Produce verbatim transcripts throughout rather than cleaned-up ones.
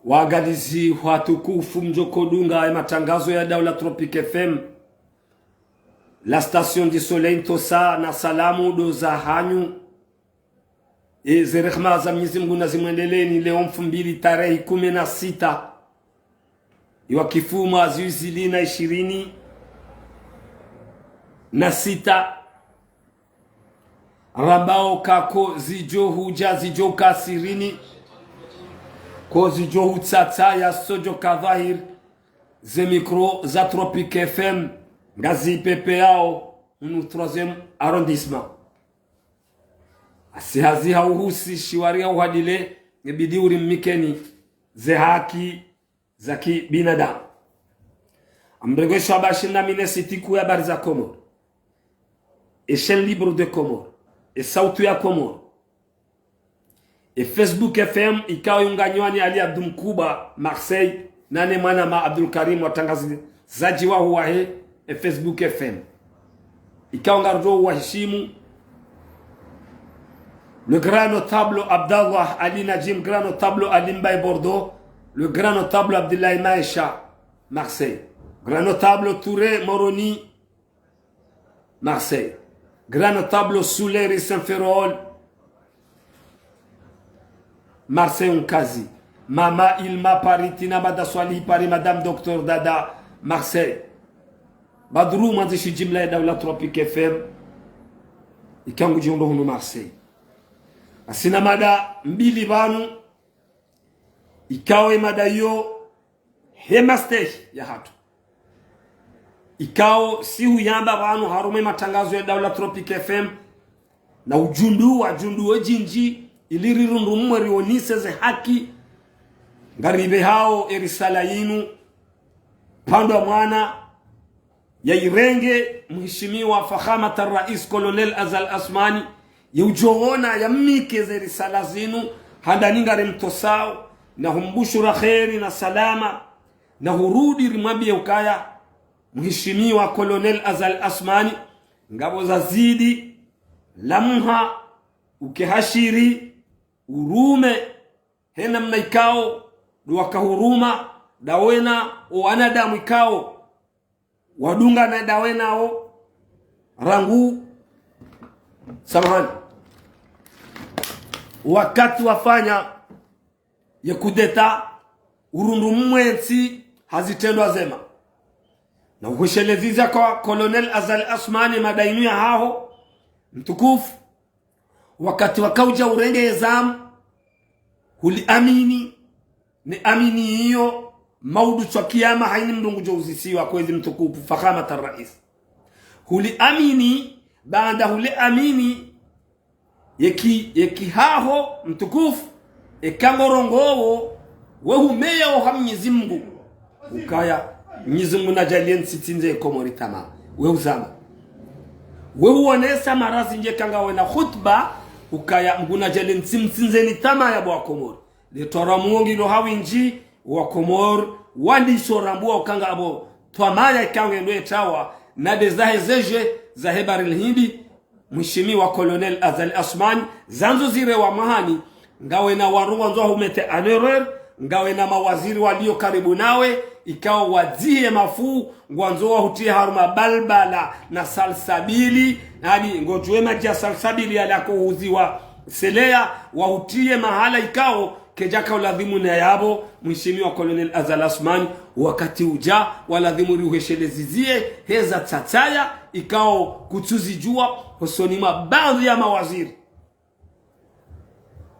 Waangalizi watukufu mdjoko dunga ye matangazo ya Daula Tropic F M, la station du soleil, ntsontsa na salamu ndo zahanyu. E, ze rehema za Mwenyezi Mungu nazimwendeleeni. Leo mfumbili tarehi kume na sita iwa kifu mwaha zihwi zili na ishirini na sita. Rambao kako zidjo hudja zidjo ka sirini, ko zidjo hutsatsa ya sodjo ka dhahir, ze mikro za Tropic F M ngazi pepeyao hunu troisième arrondissement. Asi hazi ha uhusi shiwari ya uhadile, ngebidi uri mmikeni ze haki za kibinadamu. Amrengo isho abashi na mine siti kuu ya habari za Komori, e chaîne libre de Comores, e sautu ya Komori, e Facebook F M ikao yunganywani Ali Abdou Mkubwa Marseille, nane mwana ma Abdul Karim, watangazaji wahu wahe e Facebook F M. Ikao ngarudjo uwahishimu. Le grand notable Abdallah Ali Najim, grand notable Ali Mbaye Bordeaux, le grand notable Abdoulaye Maesha Marseille, grand notable Touré Moroni Marseille, grand notable Souleri Saint-Ferréol Marseille Nkazi, mama Ilma Paris, Tina Bada Swalihi Paris, madame docteur Dada Marseille. Badru mwandzishi jimla ya Daula Tropic F M, ikao ngudjihundro hunu Marseille. Asina mada mbili pvanu, ikao e mada iyo he mastehi ya hatru. Ikao si huyamba pvanu harumwa e matangazo ya Daula Tropic F M, na udjundu wa djundu we djindji, ili rirundru mwe rionese ze haki, ngaripvehao e risala yinu, pvandwa mwana, ya irenge, mhishimiwa Fakhamat Rais Colonel Azali Assoumani, ye udjoona ya mmike ze risala zinu, handani ngari mtosao, na humbushura kheri na salama, na hurudi rimwambiye ukaya, mhishimiwa Colonel Azali Assoumani, ngapvo zazidi, lamha, uke hashiri, urume, he namna ikao, ndo wakahuruma, ndawe na o wanadamu ikao, wadungana ndawe nao, rangu, samahani, wakati wafanya ye kudeta, urundru mwe ntsi ha zitrendwa zema. Na uhweshelezeza kwa Colonel Azali Assoumani mada inu ya haho, mtukufu, wakati wakaudja urenge ye zamu, huli amini, ne amini iyo, maudu tswa kiyama haini mndru ngudjo uzisiwa kwezi mtukufu Fakhamat Rais. Huli amini, baanda huli amini, yeki, yeki haho mtukufu, eka ngorongowo, we humeya oha Mwenyezi Mungu. Ukaya, Mwenyezi Mungu nadjaaliye ntsitsindze Komori tamaa. We uzama. We huonesa mara zindji eka ngawe na khutba, ukaya Mungu nadjaaliye ntsimtsindzeni tamaa ya bo wa Komori. Le twara mwongi lo hawindji, wa Komori, wandisho rambua ukaya ngapvo twamaya ikao ngendo etawa, na nde zahe zeje, zahe Bahari l'Hindi, mhishimiwa Colonel Azali Assoumani, zandzo zirewa mwahani, ngawe na wandru wandzo wahumete en erreur, ngawe na mawaziri walio karibu nawe, ikao wadzihe mafuu, ngwandzo wahutiye harumwa balbala na salsabili, yaani, ngodjuwe madji ya salsabili yale yakohuziwa seleya, wahutiye mahala ikao, kedjaka uladhimu na yapvo, mhishimiwa Colonel Azali Assoumani, wakati udja, waladhimu riuheshelezizie, heza tsatsaya, ikao kutsuzidjuwa, hosoni mwa baadhwi ya mawaziri.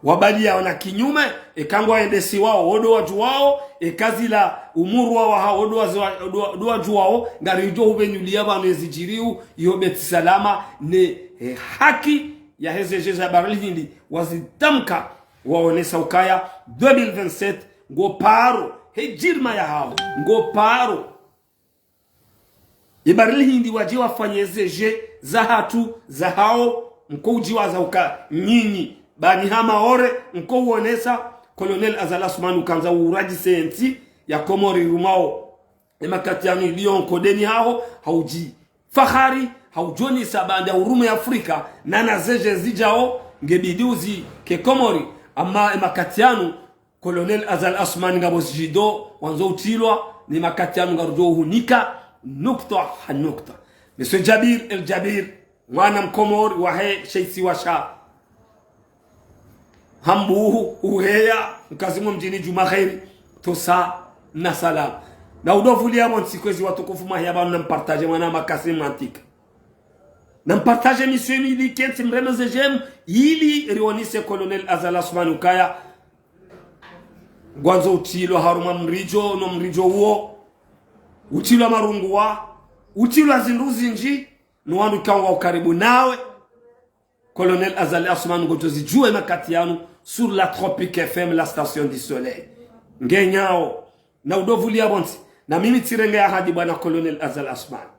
Wabaliya wana kinyume, eka ngwaendesiwao, wo ndo wadjuwao, eka zila umurwa waha, wo ndo wazi-, wo ndo wa-, ndo wadjuwao, ngaridjo hupvenuliya pvanu ezidjiriyo, iyo Beit Salam, ne, eh, haki ya heze jeje za Bahari l'Hindi, wazitamka, waonesa ukaya, deux mille vingt-sept, ngo paro, he djirma ya hawo, ngo paro. Ye Bahari l'Hindi wadje wafanye zeje zahatru, zahawo, mkoudjiwaza uka nyinyi, bani ha Maore, mkouonesa, Colonel Azali Assoumani ukandza uradjise entsi ya Komori rumwao. Emakati yanu iliyo nkodeni haho, haudji fahari, haudjonesa baanda urume Afrika, nana zeje zidjao, ngebidi uzike Komori, ama emakati yanu, Colonel Azali Assoumani ngapvo zijido, wandzo utrilwa, ne makati yanu ngarudjo uhunika, nukta ha nukta. Monsieur Jabir El Jabir, mwana Mkomori wahe she isiwa sha Hambu, uheya, mkazi mwa mdjini Djuma Kheri, tosa na salama. Na udovulia pvontsi kwezi watukufu mwahiya pvanu na mpartage mwana makasi mwantika. Na mpartage émission ili kentsi mreme ze j'aime, ili rionese Colonel Azali Assoumani ukaya ngwandzo utrilwa harumwa mridjo, no mridjo uwo, utrilwa marungu wa, utrilwa zindru zinji, no wandru ikao ngwao karibu nawe. Colonel Azali Assoumani ngodjo zidjuwa ye makati yanu sur la Tropic F M, la station du soleil. Ngenyao, na udovulia pvontsi, na mimi tsirenge ahadi bwana Colonel Azali Assoumani.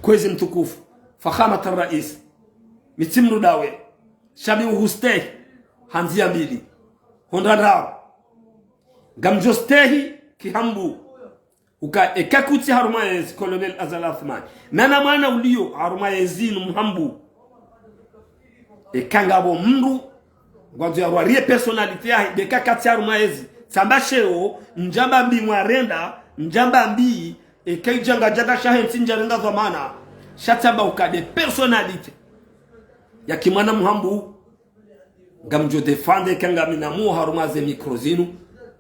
Kwezi mtukufu, Fakhamat Rais, mi tsi mdru dawe, sha mi uhustehi, ha ndzia mbili, ho ndraru, ngamdjo stehi ki Hambu, uka eka kutsi harumwa yezi Colonel Azali Assoumani. Nana mwana ulio harumwa yezi inu Mhambu. Eka ngapvo mdru ngwandzo yarwarie personnalité yahe, de eka katsi harumwa yezi. Tsamba sheo, ndjamba mbi mwarenda, ndjamba mbi, eka idjanga djaka shahe ntsi ndjarenda dhwamana. Sha tsamba uka de personnalité ya ki mwana Mhambu. Ngamdjo défendre eka ngami na mu harumwa ze micro zinu.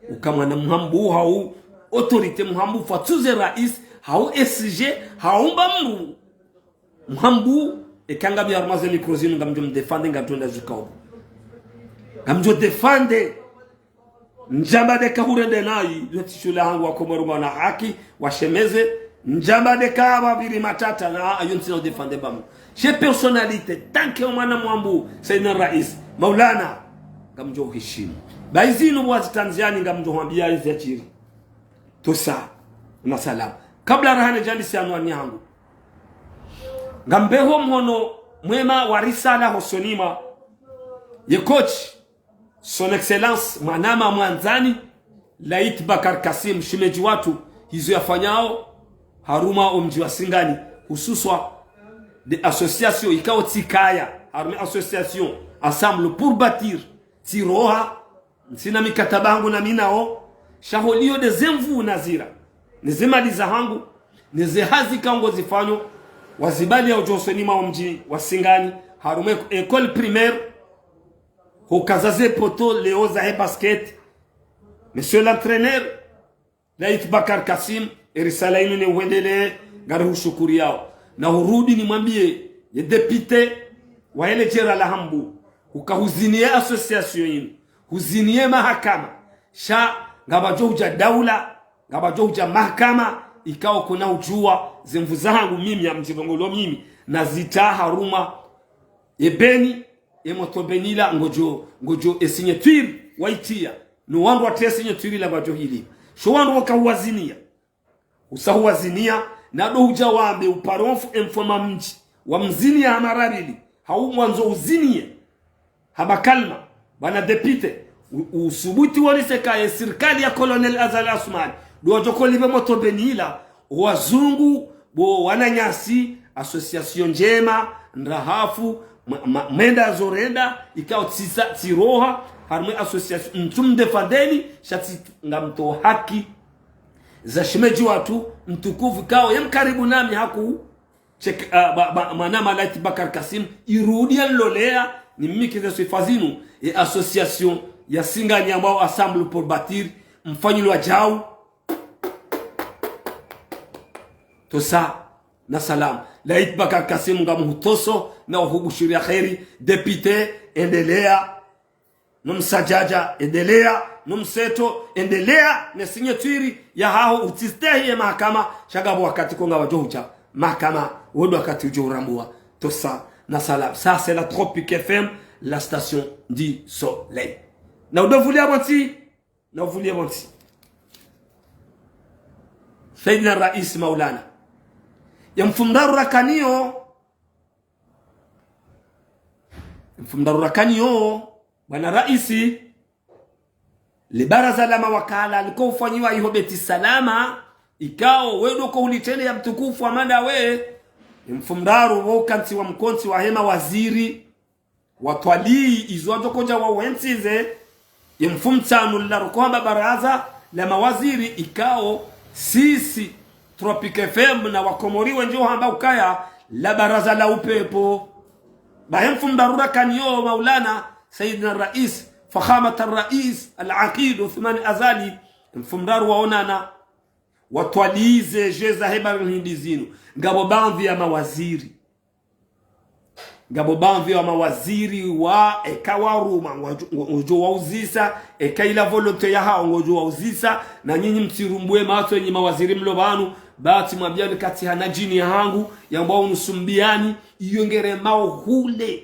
Uka mwana Mhambu hau autorité Mhambu, fwatsuze rais, hau S G, hau mba mdru Mhambu, eka ngami harumwa ze micro zinu, ngamdjo mdéfendre, ngamdjo nda zuka ubu. Ngamdjo défendre. Ndjamba de eka hurende nayi, yo tsi shule hangu wa Komoro ngwana haki, washemeze, ndjamba de eka pvapviri matata, na ayo ntsina udéfendre ba mdru. She personnalité, tant que mwana Mhambu, Sayyidina Rais, Maulana, ngamdjo uhishimu. Ba izinu bwa zitanziani ngamdjo hwambia izi yadjiri. Tosa, na salama. Kabla rahane djandisi anwani hangu, ngambeho mhono mwema wa risala hosoni mwa ye coach, Son Excellence, mwanama mwandzani, Laith Bakar Kassim, shemedji watru, hizo yafanyao harumwa omdji wa Singani, hususwa de association ikao tsikaya, harumwa association Ensemble pour Bâtir, tsiroha, ntsina mikataba hangu na mi nao, sha holio de ze nvuu nazira, ne ze mali zahangu, ne ze hazi ikao ngozifanyo, wazibali ya udjo hosoni mwa omdji wa Singani, harumwa école primaire, hukaza ze poto leo zahe basket. Monsieur l'entraîneur, Laith Bakar Kassim, e risala inu ne uwendelee, ngari hushukuriyao. Na hurudi nimwambie, ye député wa ele djera la Hambu, uka huziniye association inu, huziniye mahakama, sha ngapvadjo hudja daula, ngapvadjo hudja mahakama, ikao kuna udjuwa ze nvuu zahangu mimi ya mdjilongolo mimi, nazitria harumwa ye beni, ye moto beni ila ngodjo, ngodjo e signature waitria. No wandru watria e signature ila ngwadjo hili. Sho wandru waka huwaziniya. Usa huwaziniya, na do hudja wambe upare omfu emfoma mdji, wamziniya ha mara mbili, hau mwandzo uziniye ha makalima, bwana député, u-, usubuti wonese ka ye sirikali ya Colonel Azali Assoumani, do wadjo kolipve moto beni ila, owazungu, bo wananyasi, association ndjema, ndrahafu, ma-, ma-, menda zorenda, ikao tsisa, tsiroha, harumwa association, mtsu mdéfendeni, sha tsi ngamtso haki za shemedji watru, mtukufu ikao, ye mkaribu nami haku, Cheikh, ah, ba, ba, mwanama Laith Bakar Kassim, irudi ya nlolea, nimmikize swifa zinu, e association ya Singani ambao Ensemble pour Bâtir, mfanyilwa djau. Tosa, na salama. Laith Bakar Kassim ngamhutoso, na uhubushiri ya kheri, député, endelea. No msadjadja, endelea, no mseto, endelea, ne signature yahaho utsistehi ye mahakama, sha ngapvo wakati ko ngapvadjo hudja mahakama, wo ndo wakati udjo urambua, tosa, na salama. Ça, c'est la Tropic F M, la station du soleil. Na udovulia pvontsi, na uvulia pvontsi. Sayyidina Rais Maulana. Ya mfumdraru rakaniyo, mfumdraru rakaniyo, bwana raisi, le baraza la mawakala liko ufanyiwa iho Beti Salama, ikao we ndo ko ulitrende ya mtukufu Amada we, mfumdraru wo ukantsi wa mkontsi wahe mawaziri, watwalii izo wadjo kodja wa uhentsize, Ye mfumtsanu laruka hamba baraza la mawaziri ikao sisi Tropic F M na wakomori wendji uhamba ukaya la baraza la upepvo. Bahi mfumdraru rakaniyo Maulana Sayyidina Rais, Fakhamat Rais Al-Aqid Uthman Azali, mfumdraru waonana, watwalize ze jeux zahe bahari l'Hindi zinu, ngapvo baadhwi ya mawaziri. Ngapvo baadhwi ya mawaziri wa eka waruma, ngwadjo, ngwadjo wauzisa, eka ila volonté yahawo ngwadjo wauzisa, na nyinyi mtsirumbue matso enyi mawaziri mlo pvanu, ba tsi mwambiani kati hana djini yahangu, yambwa unusumbiani, iyo ngeremao hule.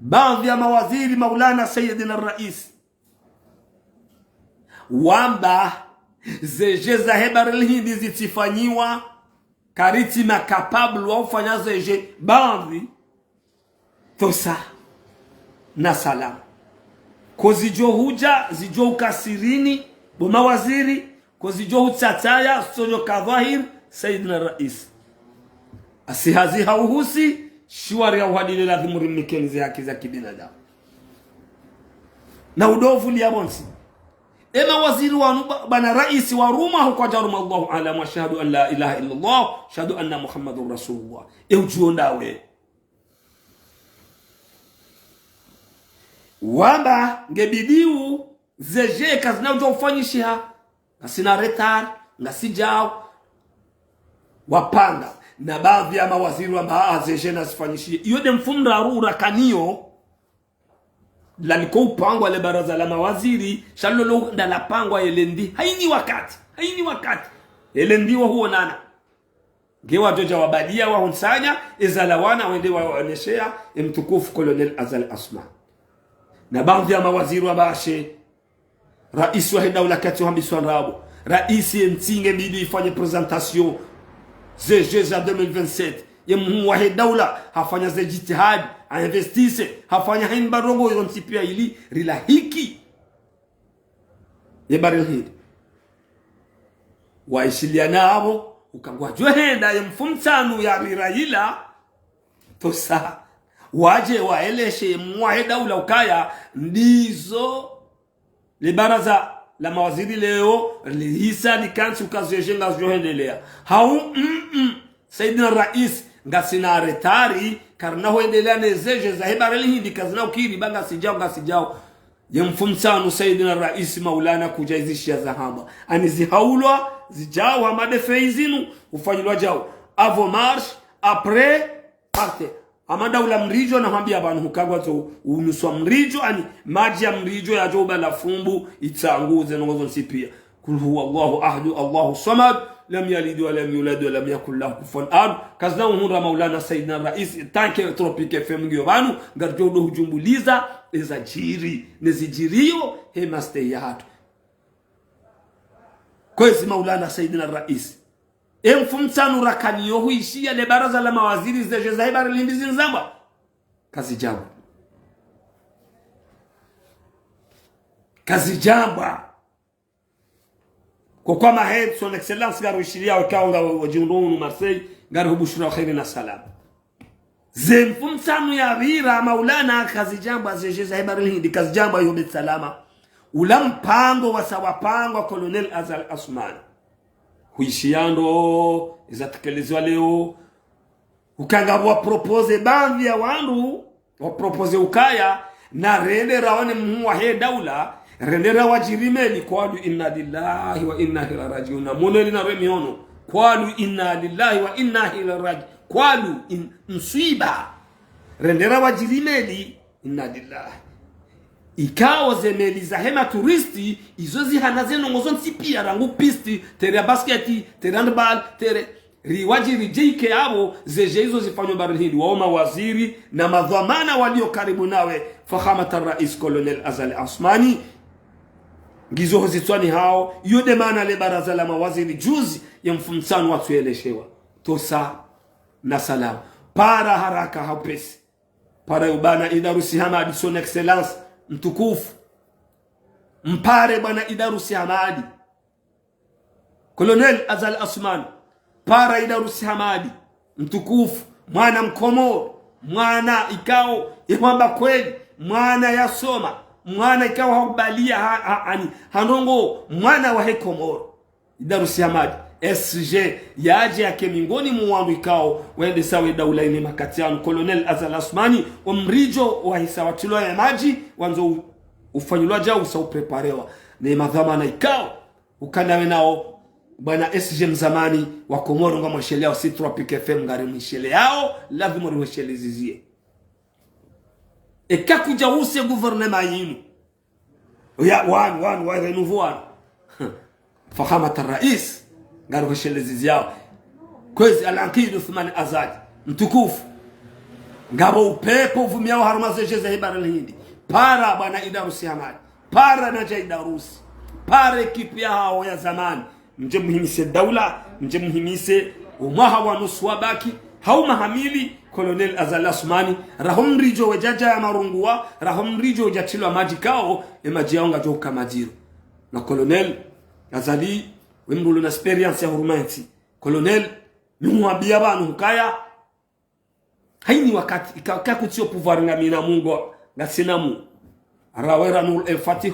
Baadhwi ya mawaziri Maulana Sayyidina Rais, wamba, ze jeux zahe bahari l'Hindi zitsifanyiwa, karitsi ma capable wa ufanya ze jeux baadhwi, tosa, na salama. Ko zidjo hudja, zidjo uka sirini, bo mawaziri, ko zidjo hutsataya, zitsodjo ka dhwahir, Sayyidina Rais. Asi hazi hauhusi, shiwari ya uhadile lazimu rimnikeni ze haki za kibinadamu. Na udovu liya pvontsi. E mawaziri wanu ba-, bwana rais waruma hukwadjaruma, Allahu a'lam, wa ashhadu an la ilaha illallah, ashhadu anna Muhammadur Rasulullah. E udjuo ndawe. Wamba ngebidiu ze jeux kazina udjo ufanyishiha. Ngasina retard, ngasidjao. Wapanga. Na baadhwi ya mawaziri wamba, "Ah, ze jeux nazifanyishihe." Iyo nde mfumdraru urakaniyo. Laliko upangwa le baraza la mawaziri, sha lolo nda lapangwa ye lundi. Hayini wakati, hayini wakati. Ye lundi wahuonana. Nge wadjodja wabadia wahuntsanya, ezalawana wende waoneshea, e mtukufu Colonel Azali Assoumani. Na baadhwi ya mawaziri wamba she, rais wahe daula kati uhambiswa ndrabo. Rais ye ntsi nge bidi ifanye présentation ze jeux za deux mille vingt-sept. Ye mhuu wahe daula hafanya ze jitihadi, ha investise, hafanya hayini mba ndrongoo yontsi pia ili rilahiki ye bahari l'Hindi. Waishiliana apvo, uka ngwadjo henda ye mfumtsanu ya rira ila, tosa, wadje waeleshe ye mhuu wahe daula ukaya, ndizo le baraza la mawaziri leo lihisa likantsi uka ze jeux ngazidjo hendelea. Hau, mm, mm. Sayyidina Rais, ngasina retard, karina huendelea ne ze jeux zahe bahari l'Hindi, kazina ukiri, ba ngasidjao, ngasidjao. Ye mfumtsanu Sayyidina Rais Maulana kudja izishiya zahamba. Ani zihaulwa, zidjao hama nde feuille zinu, ufanyilwa djao. Avant marche, après, parte. Hama ndaula mridjo na hwambiya pvanu hukagwa zo unuswa mridjo, ani madji ya mridjo yadjo ubala fumbu, itsangu, ze ndrongoo zontsi pia. قل هو الله أحد، الله الصمد، لم يلد ولم يولد ولم يكن له كفوا أحد. Kazina uhundra Maulana Sayyidina Rais, tant que Tropic F M ngiyo pvanu, ngaridjo udo hudjumbuliza, eza djiri, ne zidjiriyo, he mastehi yahatru. Kwezi Maulana Sayyidina Rais. E mfumtsanu rakaniyo huishiya le baraza la mawaziri ze jeux zahe bahari l'Hindi zindzamba. Kazidjambwa. Kazidjambwa. Kwa kwa mahe, son excellence, ngaruishiliya wekao nga wa-, wadjihundru hunu Marseille, ngarihubushura kheri na salama. Ze mfumtsanu ya pvira Maulana kazidjambwa ze jeux zahe bahari l'Hindi, kazidjambwa yo Beit Salama. Ula mpango wasa wapangwa Colonel Azali Assoumani. Huishiya ndo, iza tekelezwa leo. Uka ngapvo wa propose baadhwi ya wandru, wa propose ukaya, na rende raone mhuu wahe daula, rende rawadjiri meli, قالوا إنا لله وإنا إليه راجعون. Na mwono eli na rwe mihono. قالوا إنا لله وإنا إليه راجعون. قالوا إن-، mswiba. Rende rawadjiri meli, إنا لله. Ikao ze meli zahe ma touristes, izo zihana ze ndrongoo zontsi pia rangu piste, terrain ya basket, terrain de balle, terrain, riwadjiri djike apvo, ze jeux izo zifanywa bahari l'Hindi, wao mawaziri, na madhwamana walio karibu nawe, Fakhamat Rais Colonel Azali Assoumani, ngizo hozitswani hao, iyo nde maana le baraza la mawaziri juzi ye mfumtsanu watsueleshewa. Tosa, na salama. Para haraka ha upesi. Para yo bwana Idarousse Hamadi, son excellence, mtukufu. Mpare bwana Idarousse Hamadi. Colonel Azali Assoumani. Para Idarousse Hamadi, mtukufu, mwana Mkomori, mwana ikao, ehwamba kweli, mwana yasoma. mwana ikao hakubalia ha, ha, ani, ha ndrongoo mwana wahe Komoro. Idarusi Hamadi, S G, yadje yake mengoni mwa wandru ikao wendesao ye daula inu ye makati yanu, Colonel Azali Assoumani, omridjo wahisa watrilwa ye madji, wandzo u-, ufanyilwa djau usa upreparewa. Ne madhwamana ikao ukana wenao, bwana S G Mzamani wa Komoro, ngamwesheleao, si Tropic F M ngarimwesheleao, lazima rimweshelezizie. Eka kudja use gouvernement inu. Ya, wanu, wanu, wa renouveau wanu. Fakhamat rais, ngari hwesheleziziao. Kwezi Al-Ankid Uthman Azali, mtukufu. Ngapvo upepvo uvumiao harumwa ze djeza he bara l'Hindi. Para bwana Idarusi Hamadi. Para na dja Idarusi. Para ekipu yahaho ya zamani. Mdje muhimise daula, mdje muhimise omwaha wa nusu wabaki, hau maha mili, Colonel Azali Assoumani, raho mridjo wedjadja ya marunguwa, raho mridjo wedjatrilwa madji ikao, e madji yao ngadjo uka madziro. Na Colonel Azali, we mdru ulo na expérience ya huruma entsi. Colonel, mi huwambia pvanu hukaya, haini wakati, ika, ika kutsio pouvoir ngami na Mungu, ngasina mu. Ara wera Nour El Fath.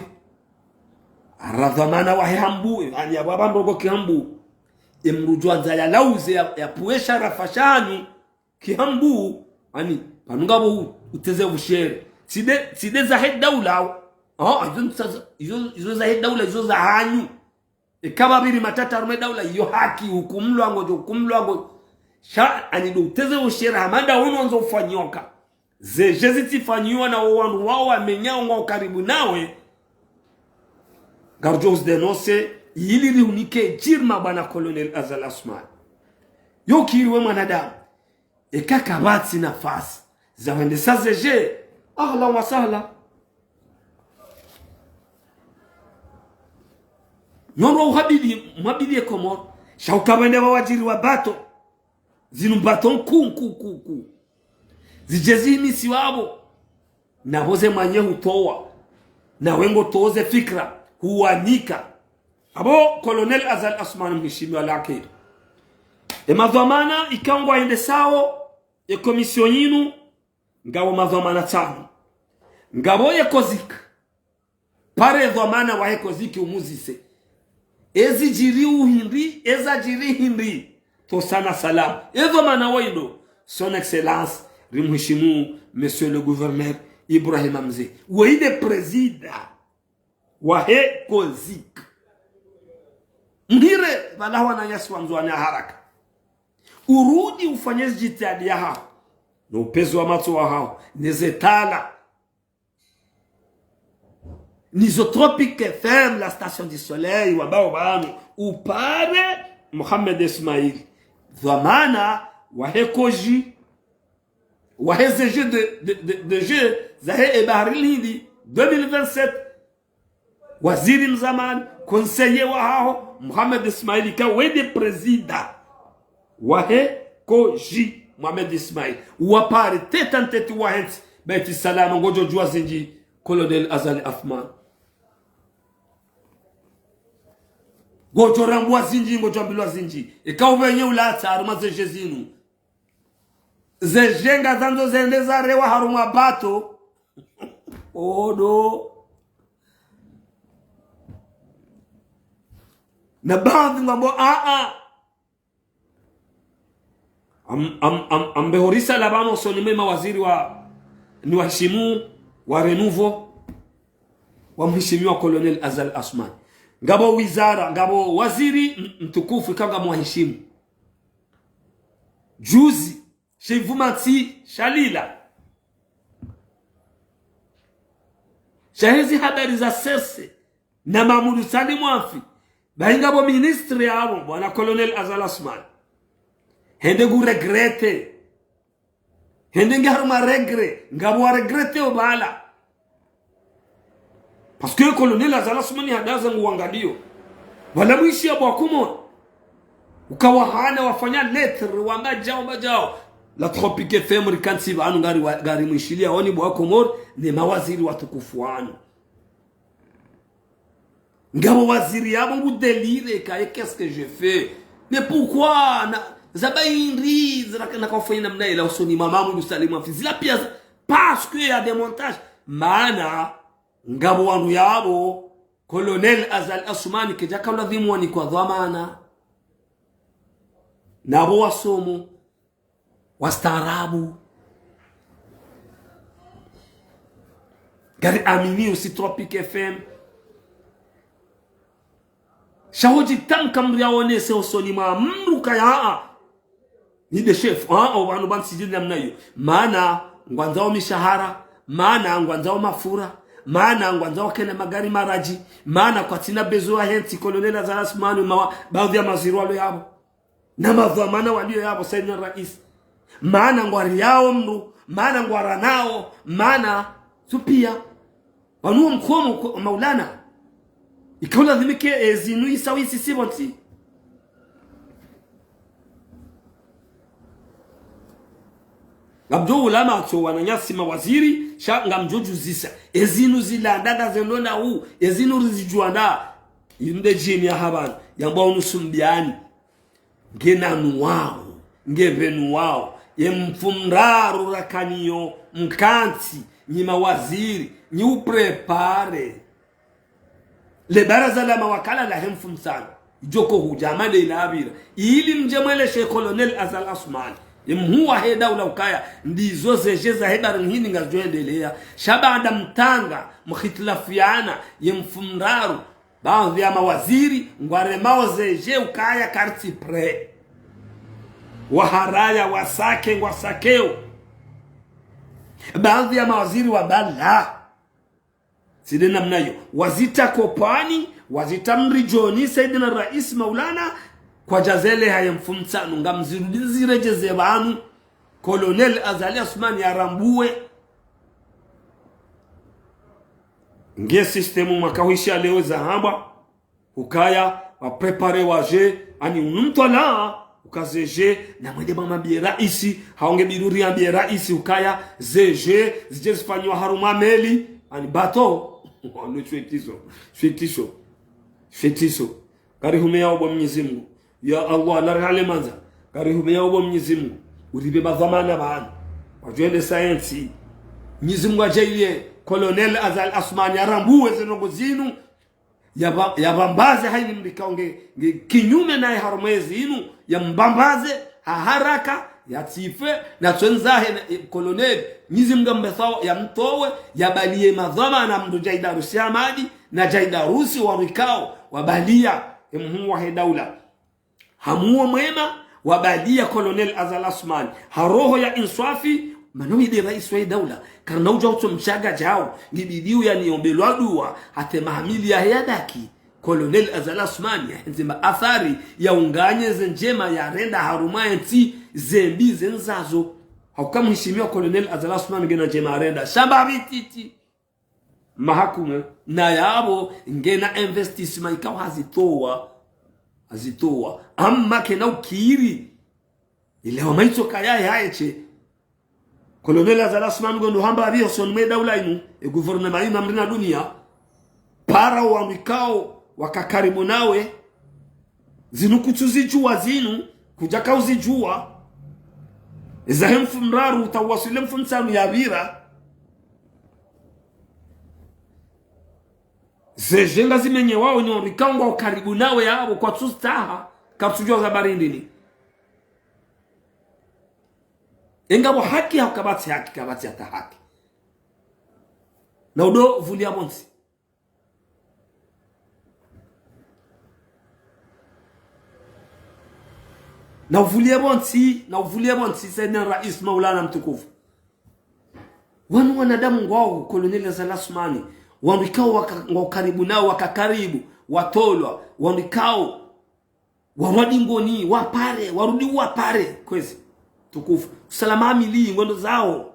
Ara dhwamana wahe Hambu, ani apvo apvo ndrongoo ki Hambu. E mdru djwandza ya lauze ya, ya pvuwe sharafa shanu ki Hambu, ani, pvanu ngapvo u-, uteze ushere. Tsi nde, tsi nde zahe daula. Ah, izo, izo, izo zahe daula, izo zahanyu. Eka pvapviri matata harumwa e daula, iyo haki, hukumlwa ngodjo, hukumlwa ngodjo. Sha, ani ndo uteze ushere, hamada unu wandzo ufanyoka. Ze djezi zitsifanyiwa na wo wandru wao wamenyao ngwao karibu nawe. Ngaridjo uzi dénoncer, ili rihunike djirma bwana Colonel Azali Assoumani. Yo kiri we mwanadamu. Eka kapvatsi nafasi za wendesa ze djezi, ahlan wa sahlan. Nyondo uhabidi, mwabidi ye Komoro. Sha uka wende wa wadjiri wa bato. Zinu mbato nkuu, nkuu, nkuu, nkuu. Zidje zihimisiwa apvo. Na pvo ze mwanye hutowa. Na we ngo toze fikira. Huwanika. Apvo Colonel Azali Assoumani mheshimiwa lake. E madhwamana ikao ngwaendesao e commission yinu, ngapvo madhwamana tsanu. Ngapvo ye COSIC. Pare dhwamana wahe COSIC umuzise. Ezi djiri uhindri, eza djiri hindri. Tosana salamu. E dhwamana woyi ndo, Son Excellence, rimheshimu, Monsieur le Gouverneur, Ibrahima Mze. Woyi nde président wahe COSIC. Mhire, pvala wananyasi wa Ndzuwani haraka. Urudi ufanye djitihadi yahaho. No upezi wa matso wahaho. Ne ze tala. Nizo Tropic F M, la station du soleil, wambao pvanu. Upare Mohamed Ismail. Dhwamana wahe COJI. Wahe ze jeux de, de, de, de jeux zahe e Bahari l'Hindi deux mille vingt-sept. Waziri mzamani, conseiller wahaho, Mohamed Ismail, ka wende président wahe COJI, Mohamed Ismail. Wapare tête en tête wahe ntsi, Beit Salam, ngodjo djuwa zindji, Colonel Azali Assoumani. Ngodjo rambwa zindji, ngodjo ambilwa zindji. Eka upvenye ulatsa harumwa ze jeux zinu. Ze jeux ngazandzo zende zarewa harumwa bato. Odo. Na baadhi ngwambo, a, a. Am, am, am, ambe horisa la pvanu usoni mwe mawaziri wa, ni waheshimu, wa renouveau, wa mheshimiwa Colonel Azali Assoumani. Ngapvo wizara, ngapvo waziri m-, mtukufu ikao ngamwaheshimu. Juzi, shivuma ntsi shalila. Shahe zi habari za sese, na Mahamoud Salim Mwanfi, bahi ngapvo ministre yapvo, bwana Colonel Azali Assoumani. Hende ngu regretter. Hende nge harumwa regret, ngapvo wa regretter yo pvala. Parce que Colonel Azali Assoumani hadaza ngu wangaliyo. Pvala mwishi ya bwa Komoro. Ukawa hana wafanya lettre, wamba djao, wamba djao. La Tropic F M rikantsi pvanu ngari wa-, ngari mwishiliya woni bwa Komoro, ne mawaziri watukufu wanu. Ngapvo waziri yapvo ngu délire ka, et qu'est-ce que je fais? Mais pourquoi? Na, zaba hindri, zira na kafanya namna ila usoni mwa Mahamoud Salim Mwanfi. Zila pia za-, parce que y a des montages. Maana, Ngapvo wandru yapvo, Colonel Azali Assoumani kedjaka ladhimu wanikwa dhwamana. Napvo wasomo, wastaarabu. Ngari amini usi Tropic F M. Sha hudjitamka mdru yaonese hosoni mwa mdru kaya, aa, ni nde shefu, aa, o pvanu pvanu tsidjiri namna iyo. Mana ngwandzao mishahara, mana ngwandzao mafura, mana ngwandzao kena magari maradji, mana kwatsina besoin wahe ntsi Colonel Azali Assoumani, mawa, baadhwi ya mawaziri walo yapvo. Na madhwamana walio yapvo, Saidina Rais. Mana ngwariyao mdru, mana ngwaranao, mana tsu pia. Pvanu wo mkomo ko-, Maulana. Ikao ladhimike ezinu isa wisi sipvo ntsi. Ngamdjo ula matso wananyasi mawaziri, sha ngamdjo djuzisa. Ezinu zila nda ngazendo na u, ezinu rizidjuwa nda. Inde djini ya hapvanu, yambwa unu sumbiani. Nge nanu wao, nge pvenu wao, ye mfumoraru rakaniyo, mkantsi, nyi mawaziri, nyi uprépare le baraza la mawakala lahe mfumtsanu, idjo ko hudja mande ila apvira, ili mdje mweleshe Colonel Azali Assoumani, ye mhuu wahe daula ukaya, ndizo ze jeux zahe bari mhini ngazidjo endelea, sha baanda mtanga, mhitilafiana, ye mfumoraru, baadhwi ya mawaziri, ngwaremao ze jeux ukaya kartsi prêt. Waharaya, wasake, ngwasakeo. Baadhwi ya mawaziri wabala. Tsi nde namna iyo. Wazita kopvani, wazita mridjoni, Saidina Rais Maulana, kwadjazeleha ye mfumtsanu, ngamzirudi nziredjeze pvanu, Colonel Azali Assoumani yarambuwe. Nge système mwaka hwisha leo zahambwa, ukaya, wa préparer wa jeux, ani unu mtwalaa, uka ze jeux, na mwende mwa mwambiye raisi, hau nge bidi uri ambiye raisi, ukaya, ze jeux, zidje zifanyiwa harumwa meli, ani bateau, ono shwetiso, shwetiso, shwetiso. Kari humeyao bo Mnyezi Mungu. Ya Allah, nari hale mandza. Kari humeyao bo Mnyezi Mungu. Uripve madhwamana pvanu. Wadjo endesa ye ntsi. Mnyezi Mungu adjaaliye Colonel Azali Assoumani yarambuwe ze ndrongoo zinu. Yaba-, yabambaze hayina mdru ikao nge, nge kinyume naye harumwa ezinu. Yambambaze ha haraka, yatsife, na tswendzahe na, e, Colonel. Mnyezi Mungu ambesao, yamtowe, yabaliye madhwamana mdru Djae Darussi Hamadi, na Djae Darussi wandru ikao, wabaliya, e mhuu wahe daula. Ha muo mwema, wabaliya Colonel Azali Assoumani. Ha roho ya inswafi, mana wu nde raisi wahe daula. Karina udja utso mshaga djao, nge bidi uyaniombe lwa dua, hata mahamili yahe yabaki. Colonel Azali Assoumani, yahendze maathari, yaunganye ze ndjema, yarenda harumwa ye ntsi, ze mbi, ze ndzazo. Hauka mheshimiwa Colonel Azali Assoumani ngena ndjema yarenda. Shamba bititi. Mahakume, na yapvo ngena investissement ikao hazitowa, hazitowa. Amma kena ukiri, ile wa maitso kaya yaye she. Colonel Azali Assoumani ngondo hamba apvi hosoni mwe daula inu, e gouvernement inu amri na dunia, para wandru ikao waka karibu nawe, zinu kutsuzidjuwa zinu, kudjaka uzidjuwa. Ezahe mfumoraru utawaswili mfumotsanu yapvira. Ze jeux ngazimenyewao ni wandru ikao ngwao karibu nawe yapvo kwatsuzitsaha, katsudjuwa za bari ndini. Engapvo haki hau kapvatsi haki, kapvatsi hata haki. Na udo vuliya pvontsi. Na uvuliye pvontsi, na uvuliye pvontsi, Saidina Rais Maulana mtukufu. Wanu wanadamu ngwao, Colonel Azali Assoumani, wandru ikao waka-, ngwao karibu nawe, waka karibu, watolwa, wandru ikao warwadi ngoni, wapare, warudi wapare, kwezi, tukufu. Usalama amili, ngwendo zao.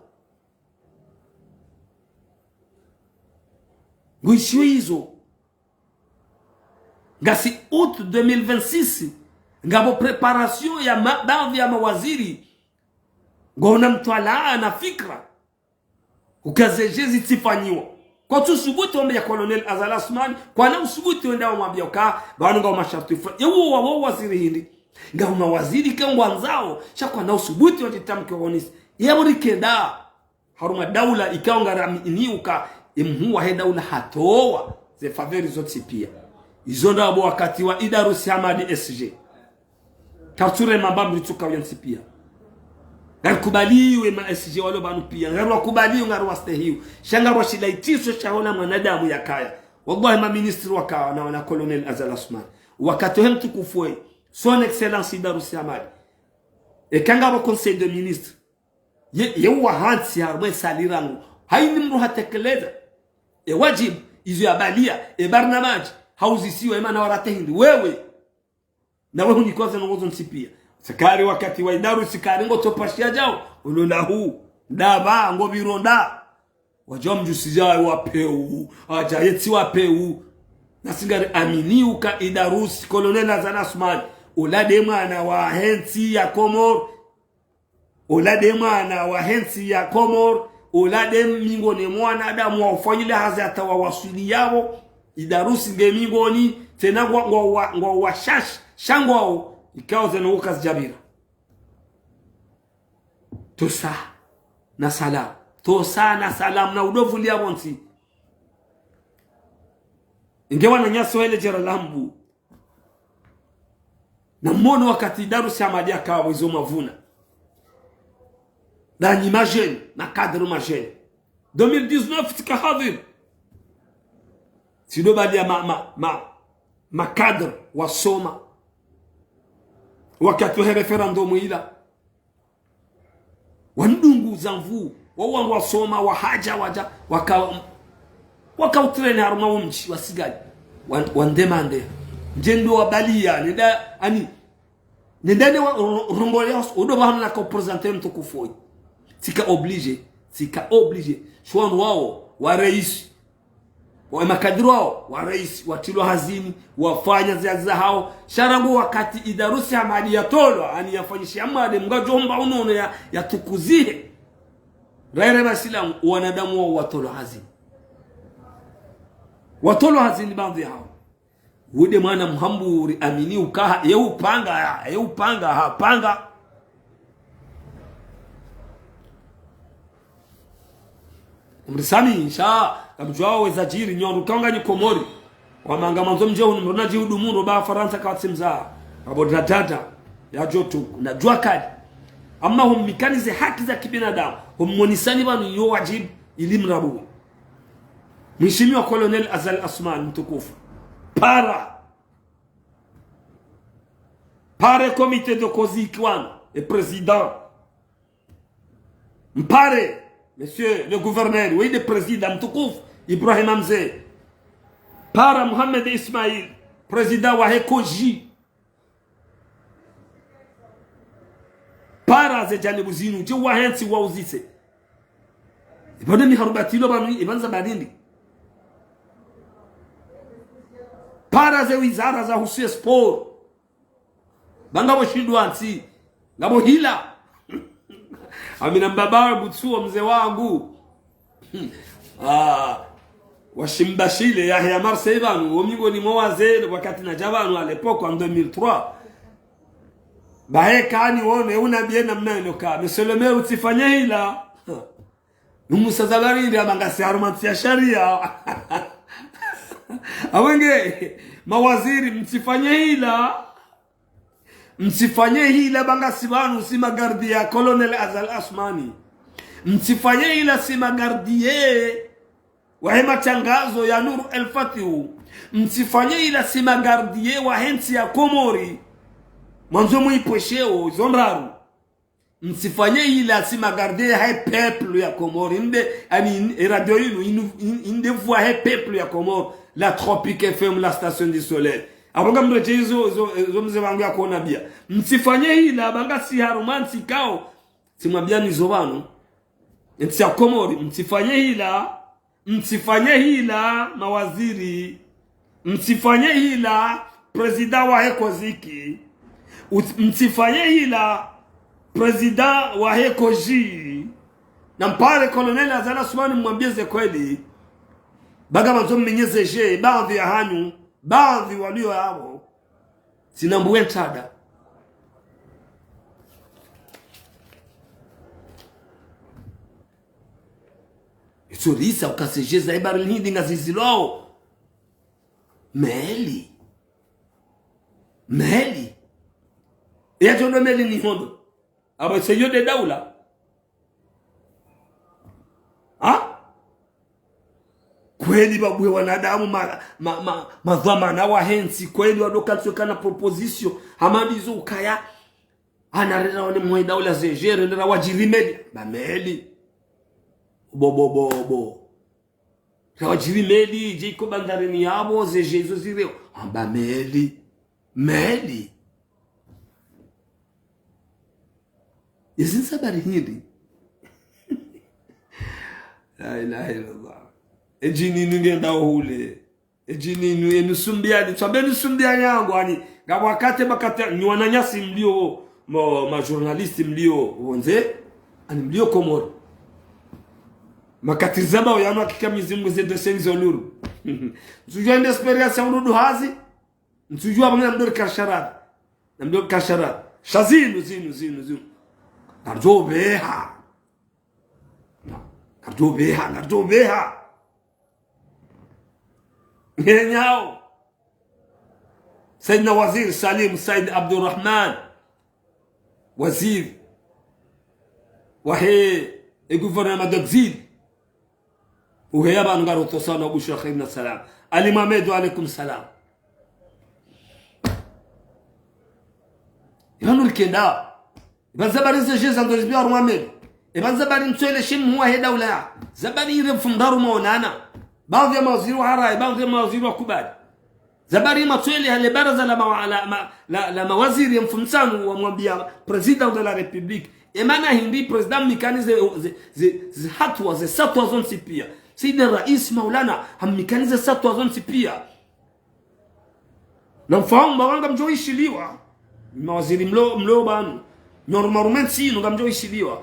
Ngwishiyo izo. Ngasi août deux mille vingt-six, ngapvo préparation ya ma-, baadhwi ya mawaziri, ngwaona mtwalaa na fikira. Uka ze jeux zitsifanyiwa. Kwatsu subuti wambiya Colonel Azali Assoumani, kwana usubuti wende wamwambiya uka, pvanu ngapvo masharti fulani. Yewo wa, wa waziri hindri. Ngapvo mawaziri ke ngwandzao, sha kwana usubuti wadjitamke wonisi. Yewo rikenda. Harumwa daula ikao ngaramini uka Ye mhuu wahe daula hatowa ze faveur zontsi pia. Izo ndapvo wakati wa Idarusi Hamadi S G. Kartsurema mbamri tsuka yontsi pia. Ngarikubaliyo ema S G walo pvanu pia. Ngariwakubaliyo, ngariwastehiyo. Sha ngarwashila itsiso shaho na mwanadamu yakaya. Wallahi, maministri waka na, na Colonel Azali Assoumani. Wakati wahe mtukufu we, Son Excellence Idarusi Hamadi. Eka ngapvo Conseil des ministres. Ye, ye wahantsi harumwa ye sali rangu. Hayini mdru hatekeleza ye wajibu, izo yabalia, ye barnamaji, hauzisiwa, ye mana warate hindri. Wewe, nawe hunikoza nongozo ntsi pia. Tsikari wakati wa Idarusi kari ngo topashia djao, ulola hu, ndapva, ngo pviro nda. Wadja mdjusi djao wa peu, wadja yetsi wa peu. Nasi ngari amini uka Idarusi, Colonel Azali Assoumani, ola nde mwana wahe ntsi ya Komori. Ola nde mwana wahe ntsi ya Komori, ola nde mingoni mwa wanadamu waufanyile hazi hata wawaswili yapvo, Idarusi nge mingoni, tsena ngwa, ngwa, ngwa, ngwa washashi, sha ngwao, ikao zeno kazidjapvira. Tosa, na salam. Tosa, na salam, na udovulia pvontsi. Inge wananyasi wele djera lambu. Na mwono wakati Idarusi Hamadi yakawa izo mavuna. Ndanyi ma jeunes, ma cadres ma jeunes. Deux mille dix-neuf tsika hadhir. Tsido balia ma, ma, ma, ma cadres wasoma. Wakati wahe référendum ila. Wandungu za nvu, wao wandru wasoma, wahadja, wadja, waka, waka utrene harumwa wo mdji wa Sigali. Wan-, wandemande. Ndje ndo wabalia, nenda, ani, nenda ne wa, ro-, rongole ya, udo bahana na ka uprésenter mtukufu oyi. Tsika obligé, tsika obligé. Sho wandru wao, wa raisi. Wa makadiri wao, wa raisi, watrilwa hazini, wafanya ze hazi zahao. Sha rangu wakati Idarusi Hamadi yatolwa, ani yafanyishe Hamadi, mngadjo mba unono ya, yatukuzihe. Raire masilamu, wanadamu wao watolwa hazini. Watolwa hazini baadhwi yahao. Wude mwana mhamburi amini ukaha, ye upanga, ye upanga, hapanga. Mrisami, sha, kamdjuwa weza djiri, nyo, rukaunga nyi Komori. Wamanga mandzo mdje hunu, mrona dji hudu mundro, ba Farantsa katsi mza. Abo dradada, ya djotu, na djwa kali. Amma humnikanize haki za kibinadamu, hummonisani pvanu yo wajibu, ili mrabuwe. Mheshimiwa Colonel Azali Assoumani mtukufu. Para. Para comité de COSIC wanu, e président. Mpare, monsieur le gouverneur, oui, le président mtukufu, Ibrahim Mze. Para Mohamed Ismail, président wahe COJI. Para ze janibu zinu, dje wahe ntsi wauzise. Ibana miharubatilo pvanu, ibanza balindi. Para ze wizara zahusu sport. Ba ngapvo shindwa ntsi, ngapvo hila. Amina mbaba butsuo mze wangu. Ah, washimbashile yahe ya Marseille pvanu, wo mingoni mwa wazee, wakati nadja pvanu à l'époque en deux mille trois. Bahe kani wone, unambie namna ino ka, monsieur le maire, utsifanye hila. Numusa za barindi, amba ngasi harumwa ntsi ya sharia. Awenge, mawaziri, mtsifanye hila. Mtsifanye hila ba ngasi pvanu si magardien ya Colonel Azali Assoumani. Mtsifanye hila si magardien wahe matangazo ya Nour El Fath. Mtsifanye hila si magardien wahe ntsi ya Komori. Mwandzo mwipvesheo, zo ndraru. Mtsifanye hila si magardien yahe peuple ya Komori. Inde, ani, e radio yinu, inu, in-, inde voix yahe peuple ya Komori. La Tropique F M, la station du soleil. Abo ngamredjei zo, zo, zo mze wangu yakonambia. Mtsifanye hila, ba ngasi harumwa ntsi kao. Tsimwambiani zo pvanu. Ntsi ya Komori, mtsifanye hila. Mtsifanye hila mawaziri. Mtsifanye hila président wahe COSIC. Uts-, mtsifanye hila président wahe COJI. Na mpare Colonel Azali Assoumani mwambie ze kweli. Ba ngamwandzo mmenyeze dje, baadhwi yahanyu, baadhwi walio yapvo. Tsinambuwe ntsada. Tsorisa uka ze jeux za Bahari l'Hindi ngazizilwao. Meli. Meli. Yadjo ndo meli ni hondo. Aba seyo nde daula. Ha? Kweli babuwe wanadamu ma, ma, ma, madhwamana wahe ntsi, kweli wadoka ntsi kana proposition. Hama ndizo ukaya. Ana rera wane mwe daula ze jeux, rera wadjiri meli. Ba meli. Bo, bo, bo, bo. Rera wadjiri meli, dje iko bandarini yabo, ze jeux zo zireo. Amba meli. Meli. Izi ntsabari hindri. La ilaha illallah. Edjini inu ngendao hule. Edjini inu, enu sumbiyani, tswambe enu sumbiyani yangu, ani, ngapvo wakati, makati, nyi wananyasi mlio, ma, ma journaliste mlio, wondze, ani mlio Komori. Makati zamba oyanu hakika Mwenyezi Mungu ze deseni zo luru. Ntsudjua ende expérience ya urudu hazi, ntsudjua pvamwe na mdori kasharati. Na mdori kasharati. Sha zinu, zinu, zinu, zinu. Ngarudjo beha. Ngarudjo beha, ngarudjo beha. Ngenyao. Saidina Waziri Salim Said Abdurrahman. Waziri. Wahe, e gouvernement d'exil. Uheya pvanu ngarotosa na Bushra kheri na salam. Ali Mohamed, wa alaikum salam. Pvanu rikenda. Eba ntsabari ze jeux za ndo zibiwa harumwa meli. Eba ntsabari ntsoele shimu huwa he daula ya. Ntsabari ire mfumoraru maonana. Baadhwi ya mawaziri wa hara, eba ntsabari mawaziri wa kubali. Ntsabari matsoele hale baraza la, ma, la, ma, la, la mawaziri ya mfumotsanu wamwambia Président de la République. Emana hindri Président mnikanize ze, ze, ze, ze hatuwa, ze satwa zontsi pia. Saidina Raisi Maulana, hamnikanize satwa zontsi pia. Na mfahamu ba wanga mdjo ishiliwa. Mawaziri mlo, mlo pvanu. Nyi harumwa ntsi inu ngamdjo ishiliwa.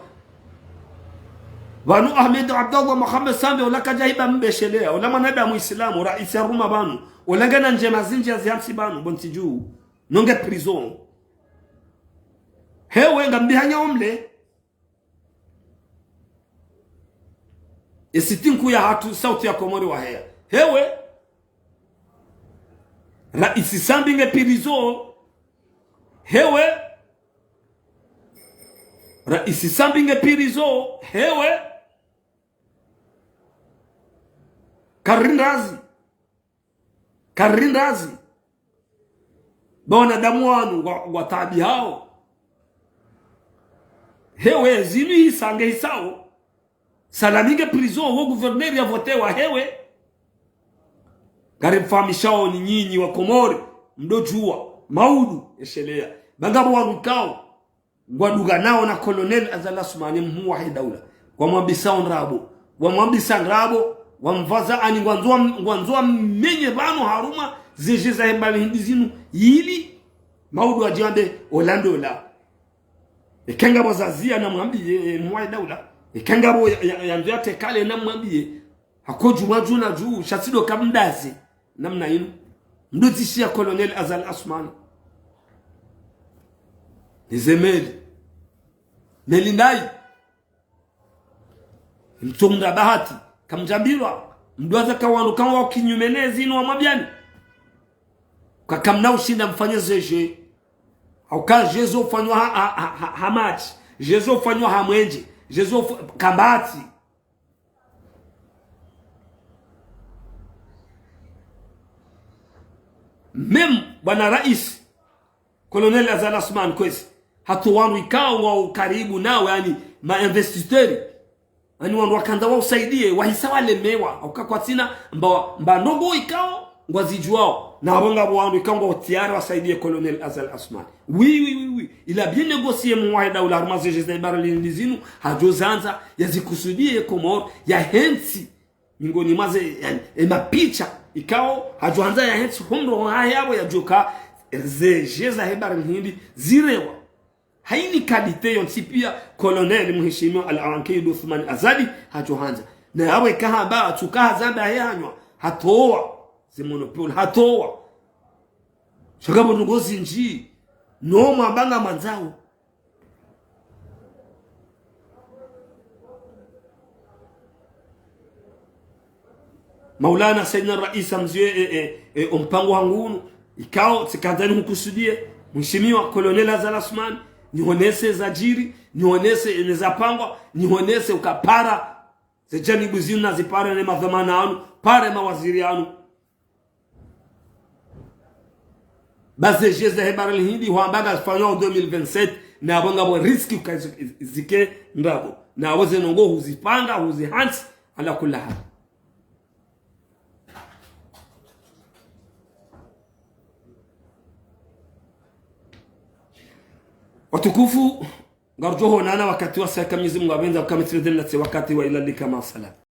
Pvanu Ahmed Abdallah Mohamed Sambi, ola kadjahiba mbeshelea, ola mwanadamu Islamu, raisi harumwa pvanu, ola ngena ndjema zindji ya ziantsi pvanu, bo ntsi dju. Nonge prison. Hewe ngamdihanya omle. Esiti nkuu ya hatru, sauti ya Komori waheya. Hewe. Raisi Sambi nge prison. Hewe. Raisi Sambi nge prison. Hewe. Karindazi. Karindazi. Ba wanadamu wanu wa, wataabihao. Hewe, zinu hisa nge hisao. Salami nge prison, wo gouverneur ya votewa hewe. Ngarimfahamishao ni nyinyi wa Komori, mdodjua, maudu, eshelea. Ba ngapvo wanu ikao. Ngwadukanao na Colonel Azali Assoumani mhuu wahe daula. Ngwamwambisao ndrabo. Ngwamwambisa ndrabo. Ngwamvaza ani ngwandzo wa, ngwandzo wamenye pvanu harumwa ze jeux zahe Bahari l'Hindi zinu. Ili maudu wadjiambe ola ndola. Eka ngapvo zaziya namwambiye, e, mhuu wahe daula. Eka ngapvo ya, ya, yandzo yatekale namwambiye. Hako djumwa djuna dju, sha tsidoka mdaze. Namna inu. Mdodzishiya Colonel Azali Assoumani. Nize meli. Meli ndayi. Mtsomda bahati. Kamdjambilwa. Mdwaza ka wanu kawa kinyume ne zinu wamwambiani. Ka kamna ushinda mfanye ze jeux. Hauka jeux zo ufanywa ha, ha, ha, ha, ha match. Jeux zo ufanywa ha mwenje. Jeux zo ufa, kambati. Même bwana raisi, Colonel Azali Assoumani kwezi, hatowa wandru ikao wa ukaribu nawe, yaani ma investisseurs, yaani wandru wakandza wausaidiye, wahisa walemewa, hauka kwatsina mba, mba ndrongoo ikao ngwazidjuwao, na apvo ngapvo wandru ikao ngwao tayari wasaidiye Colonel Azali Assoumani. Oui, oui, oui, oui. Il a bien négocié mhuu wahe daula harumwa ze jeux za Bahari l'Hindi zinu, hadjo zandza, yazikusudiye Komori, yahentsi. Miongoni mwa ze, yaani, e mapicha, ikao, hadjo handza yahentsi ho mroho hahe apvo yadjoka, ze jeux zahe Bahari l'Hindi, zirewa. Hayini qualité yontsi pia, Colonel Mheshimiwa Al-Ankid Othman Azali, hadjo handza. Na yawe kahamba, atsuka hazamba he hanywa, hatowa, ze monopole, hatowa. Sha ngapvo ndrongoo zindji, no mwamba ngamwandzao. Maulana Saidina Raisi amziwe, e, e, e, ompango wangu unu, ikao tsikandza nihukusudiye, Mheshimiwa Colonel Azali Assoumani, nihonese zadjiri, nihonese ne zapangwa, nihonese uka para, ze janibu zinu nazipare ne madhwamana yanu, pare mawaziri yanu. Ba ze jeux zahe bara lihindi, hwamba ngazifanywa en deux mille vingt-sept, na apvo ngapvo risque uka zi-, zike ndrabo. Na apvo ze ndrongoo huzipanga, huzihantsi, ala kulli hal. Watukufu, ngarudjo honana wakati wasaya eka Mwenyezi Mungu apvendza, uka mi tsi redeni na tsi wakati wa ila lika, ma salam.